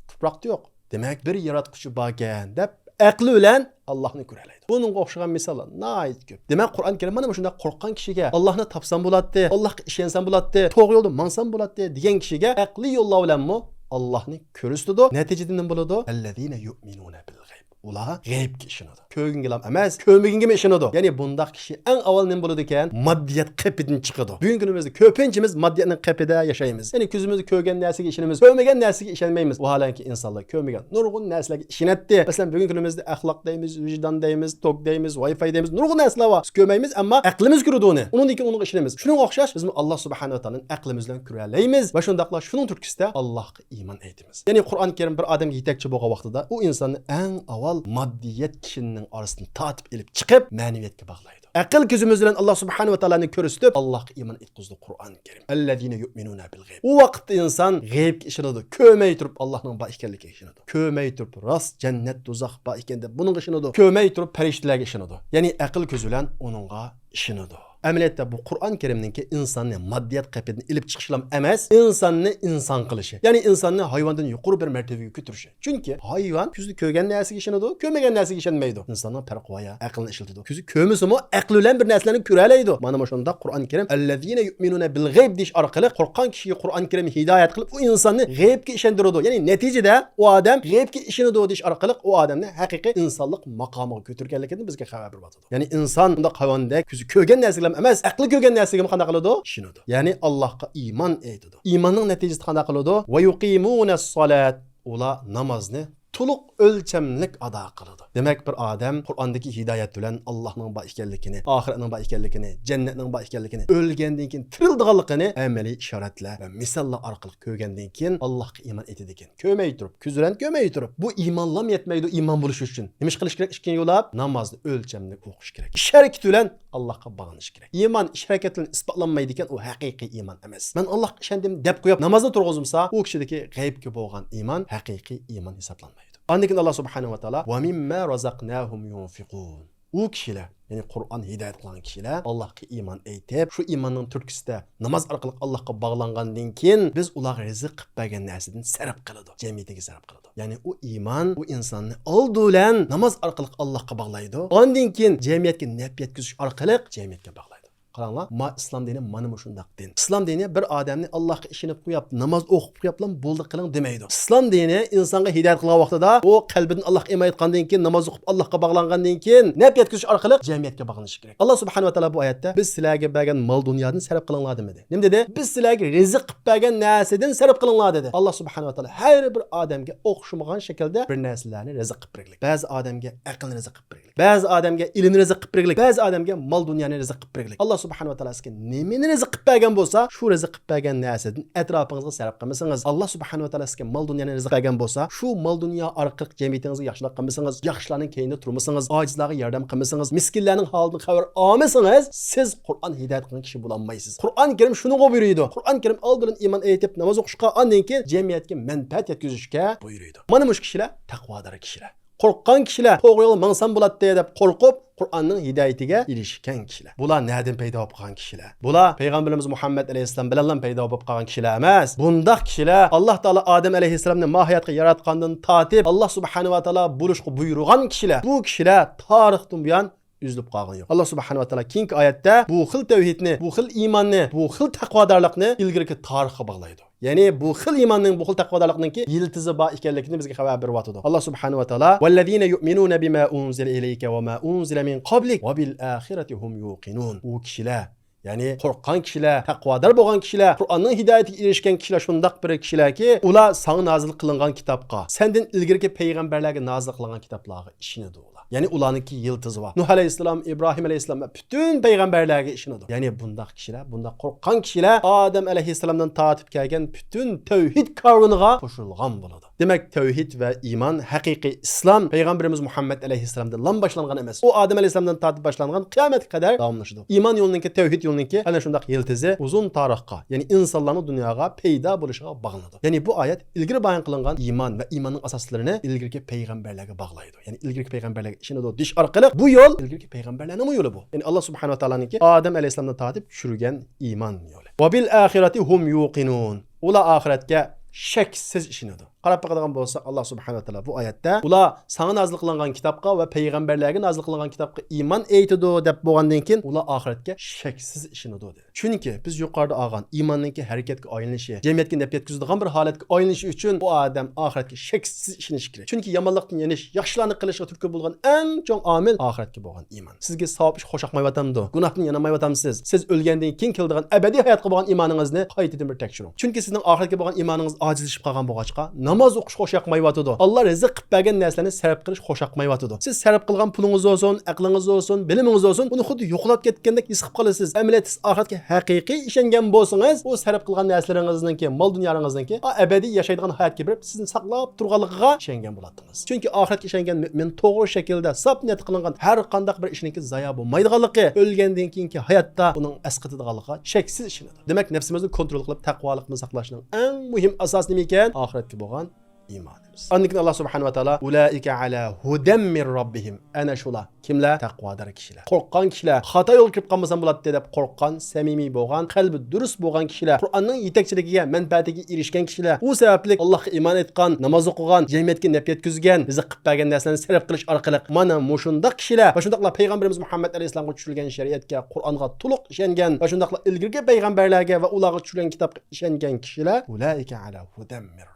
تۇپراقتا يوق. دېمەك، بىر ياراتقۇچى باركەن دەپ ئەقلى بىلەن ئاللاھنى كۆرەلەيدۇ. بۇنىڭغا ئوخشىغان مىساللار ناھايىتى كۆپ. دېمەك، قۇرئان كەرىم مانا مۇشۇنداق قورققان كىشىگە، ئاللاھنى تاپسام بولاتتى، ئاللاھقا ئىشەنسەم بولاتتى، توغرا يولدا ماڭسام بولاتتى دېگەن كىشىگە ئەقلىي يوللار بىلەنمۇ ئاللاھنى كۆرسىتىدۇ. نەتىجىدە نېمە بولىدۇ؟ الذين يؤمنون بالغيب. ئۇلار غەيبكە ئىشىنىدۇ. كۆرگەنگىلا ئەمەس، كۆرمىگەنگىمۇ ئىشىنىدۇ. يەنى بۇنداق كىشى ئەڭ ئاۋۋال نېمە بولىدىكەن؟ ماددىيەت قېپىدىن چىقىدۇ. بۈگۈنكى كۈنىمىزدە كۆپىنچىمىز ماددىيەتنىڭ قېپىدە ياشايمىز. يەنى كۆزىمىزدە كۆرگەن نەرسىگە ئىشىنىمىز، كۆرمىگەن نەرسىگە ئىشەنمەيمىز. ۋاھالەنكى ئىنسانلار كۆرمىگەن نۇرغۇن نەرسىلەرگە ئىشىنەتتى. مەسىلەن، بۈگۈنكى كۈنىمىزدە ئەخلاق دەيمىز، ۋىجدان دەيمىز، توك دەيمىز، ۋاي فاي دەيمىز، نۇرغۇن نەرسىلەر بار. بىز كۆرمەيمىز، ئەمما ئەقلىمىز كۆرىدۇ ئۇنى. ئۇنىڭدىن كېيىن ئۇنىڭغا ئىشىنىمىز. شۇنىڭغا ئوخشاش بىزمۇ ئاللا سۇبھانەھۇ ۋە تائالانى ئەقلىمىز بىلەن كۆرەلەيمىز ۋە شۇنداقلا شۇنىڭ تۈرتكىسىدە ئاللاھقا ئىمان ئېيتىمىز. يەنى قۇرئان كەرىم بىر ئادەمگە يېتەكچى بولغان ۋاقتىدا ئۇ ئىنساننى ئەڭ ئاۋۋال ماددىيەت كىشىنىڭ ئارىسىدىن تارتىپ ئېلىپ چىقىپ، مەنىۋىيەتكە باغلايدۇ. ئەقىل كۆزىمىز بىلەن ئاللا سۇبھانەھۇ ۋە تائالانى كۆرسىتىپ، ئاللاغا ئىمان ئېيتقۇزىدۇ قۇرئان كەرىم. ئەللەزىنە يۇئمىنۇنە بىل غەيب. ئۇ ۋاقىتتا ئىنسان غەيبكە ئىشىنىدۇ، كۆرمەي تۇرۇپ ئاللاھنىڭ بار ئىكەنلىكىگە ئىشىنىدۇ. كۆرمەي تۇرۇپ راست جەننەت، دوزاخ بار ئىكەن دەپ بۇنىڭغا ئىشىنىدۇ. كۆرمەي تۇرۇپ پەرىشتىلەرگە ئىشىنىدۇ. يەنى ئەقىل كۆزى بىلەن ئۇنىڭغا ئىشىنىدۇ. ئەمەلىيەتتە بۇ قۇرئان كەرىمنىڭكى ئىنساننى ماددىيەت قېپىدىن ئېلىپ چىقىشىلا ئەمەس، ئىنساننى ئىنسان قىلىشى، يەنى ئىنساننى ھايۋاندىن يۇقىرى بىر مەرتىۋىگە كۆتۈرۈشى. چۈنكى ھايۋان كۆزى كۆرگەن نەرسىگە ئىشىنىدۇ، كۆرمىگەن نەرسىگە ئىشەنمەيدۇ. ئىنساننىڭ پەرقى بار يا، ئەقلىنى ئىشلىتىدۇ. كۆزى كۆرمىسىمۇ ئەقلى بىلەن بىر نەرسىلەرنى كۆرەلەيدۇ. مانا مۇشۇنداق قۇرئان كەرىم ئەللەزىنە يۇئمىنۇنە بىل غەيب دېيىش ئارقىلىق قورققان كىشىگە قۇرئان كەرىم ھىدايەت قىلىپ ئۇ ئىنساننى غەيبكە ئىشەندۈرىدۇ. يەنى نەتىجىدە ئۇ ئادەم غەيبكە ئىشىنىدۇ دېيىش ئارقىلىق ئۇ ئادەمنى ھەقىقىي ئىنسانلىق ماقامىغا كۆتۈرگەنلىكىدىن بىزگە خەۋەر بېرىۋاتىدۇ. يەنى ئىنسان ئۇنداق ھايۋاندەك كۆزى كۆرگەن نەرسىگىلا ئەمەس، ئەقلى كۆرگەن نەرسىگىمۇ قانداق قىلىدۇ؟ ئىشىنىدۇ. يەنى ئاللاھقا ئىمان ئېيتىدۇ. ئىماننىڭ نەتىجىسىدە قانداق قىلىدۇ؟ ۋە يۇقىمۇنەس سالات. ئۇلار نامازنى تولۇق ئۆلچەملىك ئادا قىلىدۇ. دېمەك، بىر ئادەم قۇرئاندىكى ھىدايەت بىلەن ئاللاھنىڭ بار ئىكەنلىكىنى، ئاخىرەتنىڭ بار ئىكەنلىكىنى، جەننەتنىڭ بار ئىكەنلىكىنى، ئۆلگەندىن كېيىن تىرىلىدىغانلىقىنى ئەمەلىي ئىشارەتلەر ۋە مىساللار ئارقىلىق كۆرگەندىن كېيىن ئاللاھقا ئىمان ئېيتىدىكەن. كۆرمەي تۇرۇپ، كۆزى بىلەن كۆرمەي تۇرۇپ. بۇ ئىمانلام يەتمەيدۇ ئىمان بولۇش ئۈچۈن. نېمە ئىش قىلىش كېرەك؟ ئىككىنچى يوللاپ نامازنى ئۆلچەملىك ئوقۇش كېرەك. ئىش ھەرىكىتى بىلەن ئاللاھقا باغلىنىش كېرەك. ئىمان ئىش ھەرىكەت بىلەن ئىسپاتلانمايدىكەن، ئۇ ھەقىقىي ئىمان ئەمەس. مەن ئاللاھقا ئىشەندىم دەپ قويۇپ نامازنى تۇرغۇزمىسا، ئۇ كىشىدىكى غەيبكە بولغان ئىمان ھەقىقىي ئىمان ھېسابلانمايدۇ. ئاندىن كېيىن ئاللا سۇبھانەھۇ ۋە تائالا ۋە مىمما رازاقناھۇم يۇنفىقۇن. ئۇ كىشىلەر، يەنى قۇرئان ھىدايەت قىلغان كىشىلەر ئاللاھقا ئىمان ئېيتىپ، شۇ ئىماننىڭ تۈرتكىسىدە ناماز ئارقىلىق ئاللاھقا باغلانغاندىن كېيىن، بىز ئۇلارغا رىزىق قىلىپ بەرگەن نەرسىدىن سەرپ قىلىدۇ، جەمئىيىتىگە سەرپ قىلىدۇ. يەنى ئۇ ئىمان ئۇ ئىنساننى ئالدى بىلەن ناماز ئارقىلىق ئاللاھقا باغلايدۇ. ئاندىن كېيىن جەمئىيەتكە نەپ يەتكۈزۈش ئارقىلىق جەمئىيەتكە باغلايدۇ. قاراڭلار، ما ئىسلام دىنى مانا مۇشۇنداق دىن. ئىسلام دىنى بىر ئادەمنى ئاللاھقا ئىشىنىپ قويۇپ، ناماز ئوقۇپ قويۇپلا بولدى قىلىڭ دېمەيدۇ. ئىسلام دىنى ئىنسانغا ھىدايەت قىلغان ۋاقتىدا ئۇ قەلبىدىن ئاللاھقا ئىمان ئېيتقاندىن كېيىن، ناماز ئوقۇپ ئاللاھقا باغلانغاندىن كېيىن نەپ يەتكۈزۈش ئارقىلىق جەمئىيەتكە باغلىنىشى كېرەك. ئاللا سۇبھانەھۇ ۋە تائالا بۇ ئايەتتە بىز سىلەرگە بەرگەن مال دۇنيادىن سەرپ قىلىڭلار دېمىدى. نېمە دېدى؟ بىز سىلەرگە رىزىق قىلىپ بەرگەن نەرسىدىن سەرپ قىلىڭلار دېدى. ئاللا سۇبھانەھۇ ۋە تائالا ھەر بىر ئادەمگە ئوخشىمىغان شەكىلدە بىر نەرسىلەرنى رىزىق قىلىپ بەرگىلىك. بەزى ئادەمگە ئەقىلنى رىزىق قىلىپ بەرگىلىك. بەزى ئادەمگە ئىلىمنى رىزىق قىلىپ بەرگىلىك. بەزى ئادەمگە مال دۇنيانى رىزىق قىلىپ بەرگىلىك. ئاللا سۇبھانەھۇ ۋە تائالا سىزگە نېمىنى رىزىق قىلىپ بەرگەن بولسا، شۇ رىزىق قىلىپ بەرگەن نەرسىدىن ئەتراپىڭىزغا سەرپ قىلمىسىڭىز، ئاللا سۇبھانەھۇ ۋە تائالا سىزگە مال دۇنيانى رىزىق بەرگەن بولسا، شۇ مال دۇنيا ئارقىلىق جەمئىيىتىڭىزگە ياخشىلىق قىلمىسىڭىز، ياخشىلارنىڭ كەينىدە تۇرمىسىڭىز، ئاجىزلارغا ياردەم قىلمىسىڭىز، مىسكىنلەرنىڭ ھالىدىن خەۋەر ئالمىسىڭىز، سىز قۇرئان ھىدايەت قىلغان كىشى بولالمايسىز. قۇرئان كەرىم شۇنىڭغا بۇيرۇيدۇ. قۇرئان كەرىم ئالدى بىلەن ئىمان ئېيتىپ، ناماز ئوقۇشقا، ئاندىن كېيىن جەمئىيەتكە مەنپەئەت يەتكۈزۈشكە بۇيرۇيدۇ. مانا مۇشۇ كىشىلەر تەقۋادار كىشىلەر. قورققان كىشىلەر، توغرا يولغا ماڭسام بولاتتى دەپ قورقۇپ، قۇرئاننىڭ ھىدايىتىگە ئېرىشكەن كىشىلەر. بۇلار نەدىن پەيدا بولۇپ قالغان كىشىلەر؟ بۇلار پەيغەمبىرىمىز مۇھەممەد ئەلەيھىسسالام بىلەنلا پەيدا بولۇپ قالغان كىشىلەر ئەمەس. بۇنداق كىشىلەر ئاللا تائالا ئادەم ئەلەيھىسسالامنى ما ھاياتقا ياراتقاندىن تارتىپ، ئاللا سۇبھانەھۇ ۋە تائالا بولۇشقا بۇيرۇغان كىشىلەر. بۇ كىشىلەر تارىختىن بۇيان ئۈزۈلۈپ قالغىنى يوق. ئاللا سۇبھانەھۇ ۋە تائالا كېيىنكى ئايەتتە بۇ خىل تەۋھىدنى، بۇ خىل ئىماننى، بۇ خىل تەقۋادارلىقنى ئىلگىرىكى تارىخقا باغلايدۇ. يەنى بۇ خىل ئىماننىڭ، بۇ خىل تەقۋادارلىقنىڭكى يىلتىزى بار ئىكەنلىكىنى بىزگە خەۋەر بېرىۋاتىدۇ. ئاللا سۇبھانەھۇ ۋە تائالا، ۋەللەزىنە يۇئمىنۇنە بىما ئۇنزىلە ئىلەيكە ۋە ما ئۇنزىلە مىن قابلىك ۋە بىل ئاخىرەتى ھۇم يۇقىنۇن. ئۇ كىشىلەر، يەنى قورققان كىشىلەر، تەقۋادار بولغان كىشىلەر، قۇرئاننىڭ ھىدايىتىگە ئېرىشكەن كىشىلەر شۇنداق بىر كىشىلەركى، ئۇلار ساڭا نازىل قىلىنغان كىتابقا، سەندىن ئىلگىرىكى پەيغەمبەرلەرگە نازىل قىلىنغان كىتابلارغا ئىشىنىدۇ. يەنى ئۇلارنىڭكى يىلتىزى بار. نۇھ ئەلەيھىسسالام، ئىبراھىم ئەلەيھىسسالام ۋە پۈتۈن پەيغەمبەرلەرگە ئىشىنىدۇ. يەنى بۇنداق كىشىلەر، بۇنداق قورققان كىشىلەر ئادەم ئەلەيھىسسالامدىن تارتىپ كەلگەن پۈتۈن تەۋھىد كارۋىنىغا قوشۇلغان بولىدۇ. دېمەك، تەۋھىد ۋە ئىمان، ھەقىقىي ئىسلام پەيغەمبىرىمىز مۇھەممەد ئەلەيھىسسالامدىنلا باشلانغان ئەمەس. ئۇ ئادەم ئەلەيھىسسالامدىن تارتىپ باشلانغان، قىيامەتكە قەدەر داۋاملىشىدۇ. ئىمان يولىنىڭكى، تەۋھىد يولىنىڭكى ئەنە شۇنداق يىلتىزى ئۇزۇن تارىخقا، يەنى ئىنسانلارنىڭ دۇنياغا پەيدا بولۇشىغا باغلىنىدۇ. يەنى بۇ ئايەت ئىلگىرى بايان قىلىنغان ئىمان ۋە ئىماننىڭ ئاساسلىرىنى ئىلگىرىكى پەيغەمبەرلەرگە باغلايدۇ. يەنى ئىلگىرىكى پەيغەمبەرلەرگە ئىشىنىدۇ دېيىش ئارقىلىق بۇ يول ئىلگىرىكى پەيغەمبەرلەرنىڭمۇ يولى بۇ. يەنى ئاللا سۇبھانەھۇ ۋە تائالانىڭكى ئادەم ئەلەيھىسسالامدىن تارتىپ چۈشۈرگەن ئىمان يولى. ۋە بىل ئاخىرەتى ھۇم يۇقىنۇن. ئۇلار ئاخىرەتكە شەكسىز ئىشىنىدۇ. قاراپ باقىدىغان بولساق، ئاللا سۇبھانەھۇ ۋە تائالا بۇ ئايەتتە ئۇلار ساڭا نازىل قىلىنغان كىتابقا ۋە پەيغەمبەرلەرگە نازىل قىلىنغان كىتابقا ئىمان ئېيتىدۇ دەپ بولغاندىن كېيىن، ئۇلار ئاخىرەتكە شەكسىز ئىشىنىدۇ دېدى. چۈنكى بىز يۇقىرىدا ئالغان ئىماننىڭكى ھەرىكەتكە ئايلىنىشى، جەمئىيەتكە نەپ يەتكۈزىدىغان بىر ھالەتكە ئايلىنىشى ئۈچۈن ئۇ ئادەم ئاخىرەتكە شەكسىز ئىشىنىشى كېرەك. چۈنكى يامانلىقتىن يېنىش، ياخشىلارنى قىلىشقا تۈرتكە بولىدىغان ئەڭ چوڭ ئامىل ئاخىرەتكە بولغان ئىمان. سىزگە ساۋاب ئىش خۇش ياقمايۋاتامدۇ؟ گۇناھتىن يانالمايۋاتامسىز؟ سىز ئۆلگەندىن كېيىن كېلىدىغان ئەبەدىي ھاياتقا بولغان ئىمانىڭىزنى قايتىدىن بىر تەكشۈرۈڭ. چۈنكى سىزنىڭ ئاخىرەتكە بولغان ئىمانىڭىز ئاجىزلىشىپ قالغان بولغاچقا، ناماز ئوقۇش خوش ياقمايۋاتىدۇ. ئاللا رىزىق قىلىپ بەرگەن نەرسىلەرنى سەرپ قىلىش خوش ياقمايۋاتىدۇ. سىز سەرپ قىلغان پۇلىڭىز بولسۇن، ئەقلىڭىز بولسۇن، بىلىمىڭىز بولسۇن، بۇنى خۇددى يوقىلاپ كەتكەندەك ھېس قىلىپ قالىسىز. ئەمەلىيەتتە سىز ئاخىرەتكە ھەقىقىي ئىشەنگەن بولسىڭىز، ئۇ سەرپ قىلغان نەرسىلىرىڭىزنىڭكى، مال دۇنيالىرىڭىزنىڭكى، ئا، ئەبەدىي ياشايدىغان ھاياتقا بېرىپ سىزنى ساقلاپ تۇرغانلىقىغا ئىشەنگەن بولاتتىڭىز. چۈنكى ئاخىرەتكە ئىشەنگەن مۆمىن توغرا شەكىلدە ساپ نىيەت قىلىنغان ھەر قانداق بىر ئىشنىڭكى زايا بولمايدىغانلىقى، ئۆلگەندىن كېيىنكى ھاياتتا ئۇنىڭ ئەسقىتىدىغانلىقىغا شەكسىز ئىشىنىدۇ. دېمەك، نەپسىمىزنى كونترول قىلىپ، تەقۋالىقنى ساقلاشنىڭ ئەڭ مۇھىم ئاساسى نېمە ئىكەن؟ ئاخىرەتكە بولغان ئىمانىمىز. ئاندىن كېيىن ئاللا سۇبھانەھۇ ۋە تائالا، «ئۇلائىكە ئەلا ھۇدەم مىن رەببىھىم.» ئەنە شۇلار. كىملەر؟ تەقۋادار كىشىلەر. قورققان كىشىلەر. خاتا يولغا كىرىپ قالمىسام بولاتتى دەپ قورققان، سەمىمىي بولغان، قەلبى دۇرۇس بولغان كىشىلەر. قۇرئاننىڭ يېتەكچىلىكىگە، مەنپەئەتىگە ئېرىشكەن كىشىلەر. ئۇ سەۋەبلىك ئاللاھقا ئىمان ئېيتقان، ناماز ئوقۇغان، جەمئىيەتكە نەپ يەتكۈزگەن، رىزىق قىلىپ بەرگەن نەرسىلەرنى سەرپ قىلىش ئارقىلىق، مانا مۇشۇنداق كىشىلەر ۋە شۇنداقلا پەيغەمبىرىمىز مۇھەممەد ئەلەيھىسسالامغا چۈشۈرۈلگەن شەرىئەتكە، قۇرئانغا تولۇق ئىشەنگەن ۋە شۇنداقلا ئىلگىرىكى پەيغەمبەرلەرگە ۋە ئۇلارغا چۈشۈرۈلگەن كىتابقا ئىشەنگەن كىشىلەر، «ئۇلائىكە ئەلا ھۇدەم مىن رەببىھىم.»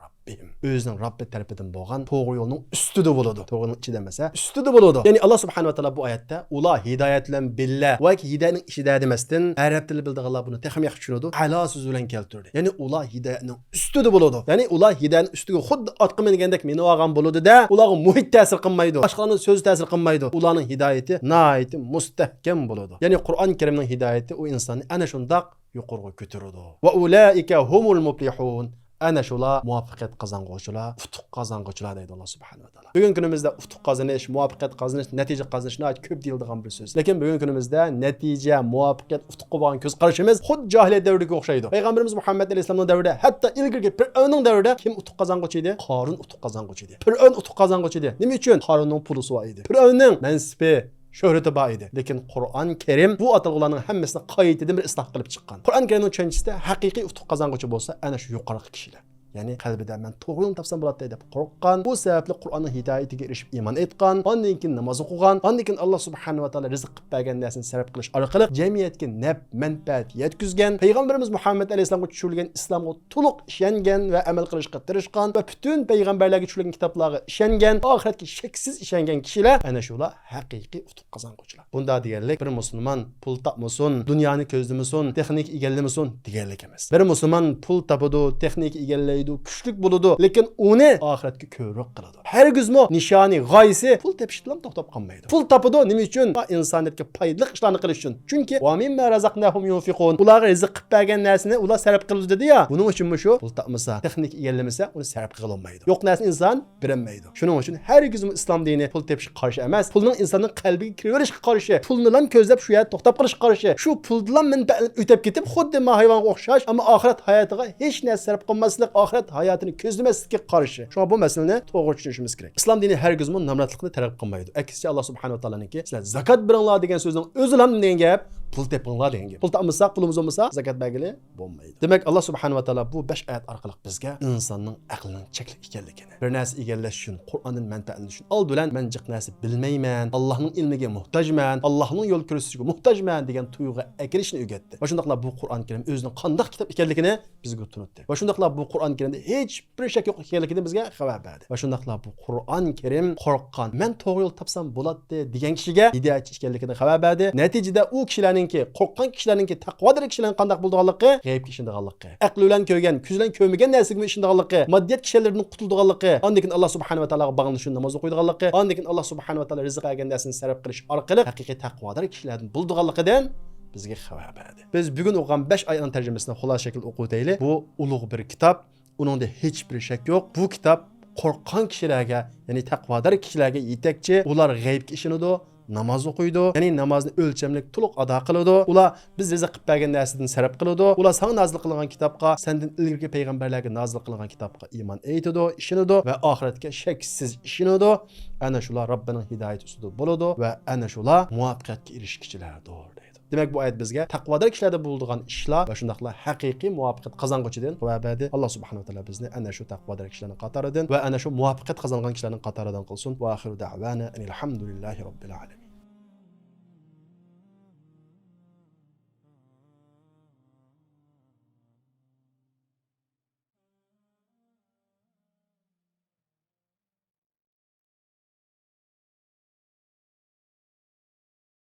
ئۆزىنىڭ رەببى تەرىپىدىن بولغان توغرا يولنىڭ ئۈستىدە بولىدۇ. توغرا يولنىڭ ئىچىدە ئەمەس، ھە، ئۈستىدە بولىدۇ. يەنى ئاللا سۇبھانەھۇ ۋە تائالا بۇ ئايەتتە، «ئۇلار ھىدايەت بىلەن بىللە ۋە ھىدايەتنىڭ ئىچىدە» دېمەستىن، ئەرەب تىلى بىلىدىغانلار بۇنى تېخىمۇ ياخشى چۈشىنىدۇ، ئەلا سۆزى بىلەن كەلتۈردى. يەنى ئۇلار ھىدايەتنىڭ ئۈستىدە بولىدۇ. يەنى ئۇلار ھىدايەتنىڭ ئۈستىگە خۇددى ئاتقا مىنگەندەك مىنىۋالغان بولىدۇ-دە، ئۇلارغا مۇھىت تەسىر قىلمايدۇ، باشقىلارنىڭ سۆزى تەسىر قىلمايدۇ. ئۇلارنىڭ ھىدايىتى ناھايىتى مۇستەھكەم بولىدۇ. يەنى قۇرئان كەرىمنىڭ ھىدايىتى ئۇ ئىنساننى ئەنە شۇنداق يۇقىرىغا كۆتۈرىدۇ. «ۋە ئۇلائىكە ھۇمۇل مۇپلىھۇن.» ئەنە شۇلار مۇۋەپپەقىيەت قازانغۇچىلار، ئۇتۇق قازانغۇچىلار دەيدۇ ئاللا سۇبھانەھۇ ۋە تائالا. بۈگۈنكى كۈنىمىزدە ئۇتۇق قازىنىش، مۇۋەپپەقىيەت قازىنىش، نەتىجە قازىنىش ناھايىتى كۆپ دېيىلىدىغان بىر سۆز. لېكىن بۈگۈنكى كۈنىمىزدە نەتىجە، مۇۋەپپەقىيەت، ئۇتۇققا بولغان كۆز قارىشىمىز خۇددى جاھىلىيەت دەۋرىدىكىگە ئوخشايدۇ. پەيغەمبىرىمىز مۇھەممەد ئەلەيھىسسالامنىڭ دەۋرىدە، ھەتتا ئىلگىرىكى پىرئەۋننىڭ دەۋرىدە كىم ئۇتۇق قازانغۇچى ئىدى؟ قارۇن ئۇتۇق قازانغۇچى ئىدى. پىرئەۋن ئۇتۇق قازانغۇچى ئىدى. نېمە ئۈچۈن؟ قارۇننىڭ پۇلى بار ئىدى. پىرئەۋننىڭ مەنسىپى، شۆھرىتى بار ئىدى. لېكىن قۇرئان كەرىم بۇ ئاتالغۇلارنىڭ ھەممىسىنى قايتىدىن بىر ئىسلاھ قىلىپ چىققان. قۇرئان كەرىمنىڭ چۈشەنچىسىدە ھەقىقىي ئۇتۇق قازانغۇچى بولسا ئەنە شۇ يۇقىرىقى كىشىلەر. يەنى قەلبىدە «مەن توغرا يولنى تاپسام بولاتتى» دەپ قورققان، بۇ سەۋەبلىك قۇرئاننىڭ ھىدايىتىگە ئېرىشىپ ئىمان ئېيتقان، ئاندىن كېيىن ناماز ئوقۇغان، ئاندىن كېيىن ئاللا سۇبھانەھۇ ۋە تائالا رىزىق قىلىپ بەرگەن نەرسىنى سەرپ قىلىش ئارقىلىق جەمئىيەتكە نەپ، مەنپەئەت يەتكۈزگەن، پەيغەمبىرىمىز مۇھەممەد ئەلەيھىسسالامغا چۈشۈرۈلگەن ئىسلامغا تولۇق ئىشەنگەن ۋە ئەمەل قىلىشقا تىرىشقان ۋە پۈتۈن پەيغەمبەرلەرگە چۈشۈرۈلگەن كىتابلارغا ئىشەنگەن، ئاخىرەتكە شەكسىز ئىشەنگەن كىشىلەر، ئەنە شۇلار ھەقىقىي ئۇتۇق قازانغۇچىلار. بۇنداق دېگەنلىك بىر مۇسۇلمان پۇل تاپمىسۇن، دۇنيانى كۆزلىمىسۇن، تېخنىكا ئىگىلىمىسۇن دېگەنلىك ئەمەس. بىر مۇسۇلمان پۇل تاپىدۇ، تېخنىكا ئىگىلەيدۇ، كۈچلۈك بولىدۇ، لېكىن ئۇنى ئاخىرەتكە كۆۋرۈك قىلىدۇ. ھەرگىزمۇ نىشانى، غايىسى پۇل تېپىشتىنلا توختاپ قالمايدۇ. پۇل تاپىدۇ، نېمە ئۈچۈن؟ ئىنسانىيەتكە پايدىلىق ئىشلارنى قىلىش ئۈچۈن. چۈنكى، «ۋە مىمما رەزەقناھۇم يۇنفىقۇن.» ئۇلارغا رىزىق قىلىپ بەرگەن نەرسىنى ئۇلار سەرپ قىلىدۇ دېدى يا. بۇنىڭ ئۈچۈنمۇ شۇ پۇل تاپمىسا، تېخنىكا ئىگىلىمىسە، ئۇنى سەرپ قىلالمايدۇ. يوق نەرسىنى ئىنسان بېرەلمەيدۇ. شۇنىڭ ئۈچۈن ھەرگىزمۇ ئىسلام دىنى پۇل تېپىشقا قارشى ئەمەس، پۇلنىڭ ئىنساننىڭ قەلبىگە كىرىۋېلىشقا قارشى، پۇلنىلا كۆزلەپ شۇ يەردە توختاپ قېلىشقا قارشى، شۇ پۇلدىنلا مەنپەئەتلىنىپ ئۆتۈپ كېتىپ، خۇددى ماھايۋانغا ئوخشاش، ئەمما ئاخىرەت ھاياتىغا ھېچ نەرسە سەرپ قىلماسلىق، ئاخىرەت ھاياتىنى كۆزلىمەسلىككە قارشى. شۇڭا بۇ مەسىلىنى توغرا چۈشىنىشىمىز كېرەك. ئىسلام دىنى ھەرگىزمۇ نامراتلىقنى تەلەپ قىلمايدۇ. ئەكسىچە، ئاللا سۇبھانەھۇ ۋە تائالانىڭكى، «سىلەر زاكات بېرىڭلار» دېگەن سۆزنىڭ ئۆزىلا نېمە دېگەن گەپ؟ پۇل تېپىڭلار دېگەن گەپ. پۇل تاپمىساق، پۇلىمىز بولمىسا، زاكات بەرگىلى بولمايدۇ. دېمەك، ئاللا سۇبھانەھۇ ۋە تائالا بۇ بەش ئايەت ئارقىلىق بىزگە ئىنساننىڭ ئەقلىنىڭ چەكلىك ئىكەنلىكىنى، بىر نەرسە ئىگىلەش ئۈچۈن، قۇرئاندىن مەنپەئەتلىنىش ئۈچۈن ئالدى بىلەن مەن جىق نەرسە بىلمەيمەن، ئاللانىڭ ئىلمىگە موھتاجمەن، ئاللانىڭ يول كۆرسىتىشىگە موھتاجمەن دېگەن تۇيغۇغا ئەكىرىشنى ئۆگەتتى. ۋە شۇنداقلا بۇ قۇرئان كەرىم ئۆزىنىڭ قانداق كىتاب ئىكەنلىكىنى بىزگە تونۇتتى. ۋە شۇنداقلا بۇ قۇرئان كەرىمدە ھېچ بىر شەك يوق ئىكەنلىكىدىن بىزگە خەۋەر بەردى. ۋە شۇنداقلا بۇ قۇرئان كەرىم قورققان، «مەن توغرا يول تاپسام بولاتتى» دېگەن كىشىگە ھىدايەتچى ئىكەنلىكىنى خەۋەر بەردى. نەتىجىدە ئۇ كىشىلەرنىڭكى، قورققان كىشىلەرنىڭكى، تەقۋادار كىشىلەرنىڭ قانداق بولىدىغانلىقى، غەيىبكە ئىشىنىدىغانلىقى، ئەقلى بىلەن كۆرگەن، كۆزى بىلەن كۆرمىگەن نەرسىگىمۇ ئىشىنىدىغانلىقى، ماددىيات كىشەنلىرىدىن قۇتۇلىدىغانلىقى، ئاندىن كېيىن ئاللا سۇبھانەھۇ ۋە تائالاغا باغلىنىش ئۈچۈن ناماز ئوقۇيدىغانلىقى، ئاندىن كېيىن ئاللا سۇبھانەھۇ ۋە تائالا رىزىق بەرگەن نەرسىنى سەرپ قىلىش ئارقىلىق ھەقىقىي تەقۋادار كىشىلەردىن بولىدىغانلىقىدىن بىزگە خەۋەر بەردى. بىز بۈگۈن ئوقۇغان بەش ئايەتنىڭ تەرجىمىسىنى خۇلاسە شەكىلدە ئوقۇۋېتەيلى. بۇ ئۇلۇغ بىر كىتاب. ئۇنىڭدا ھېچ بىر شەك يوق. بۇ كىتاب قورققان كىشىلەرگە، يەنى تەقۋادار كىشىلەرگە يېتەكچى. ئۇلار غەيبكە ئىشىنىدۇ، ناماز ئوقۇيدۇ. يەنى نامازنى ئۆلچەملىك، تولۇق ئادا قىلىدۇ. ئۇلار، بىز رىزىق قىلىپ بەرگەن نەرسىدىن سەرپ قىلىدۇ. ئۇلار ساڭا نازىل قىلىنغان كىتابقا، سەندىن ئىلگىرىكى پەيغەمبەرلەرگە نازىل قىلىنغان كىتابقا ئىمان ئېيتىدۇ، ئىشىنىدۇ ۋە ئاخىرەتكە شەكسىز ئىشىنىدۇ. ئەنە شۇلار رەببىنىڭ ھىدايىتى ئۈستىدە بولىدۇ ۋە ئەنە شۇلار مۇۋەپپەقىيەتكە ئېرىشكۈچىلەردۇر، دەيدۇ. دېمەك، بۇ ئايەت بىزگە تەقۋادار كىشىلەردە بولىدىغان ئىشلار ۋە شۇنداقلا ھەقىقىي مۇۋەپپەقىيەت قازانغۇچىدىن خەۋەر بەردى. ئاللا سۇبھانەھۇ ۋە تائالا بىزنى ئەنە شۇ تەقۋادار كىشىلەرنىڭ قاتارىدىن ۋە ئەنە شۇ مۇۋەپپەقىيەت قازانغان كىشىلەرنىڭ قاتارىدىن قىلسۇن. ۋە ئاخىرۇ دەۋانا ئەنىل ھەمدۇلىللاھى رەببىل ئالەمىن.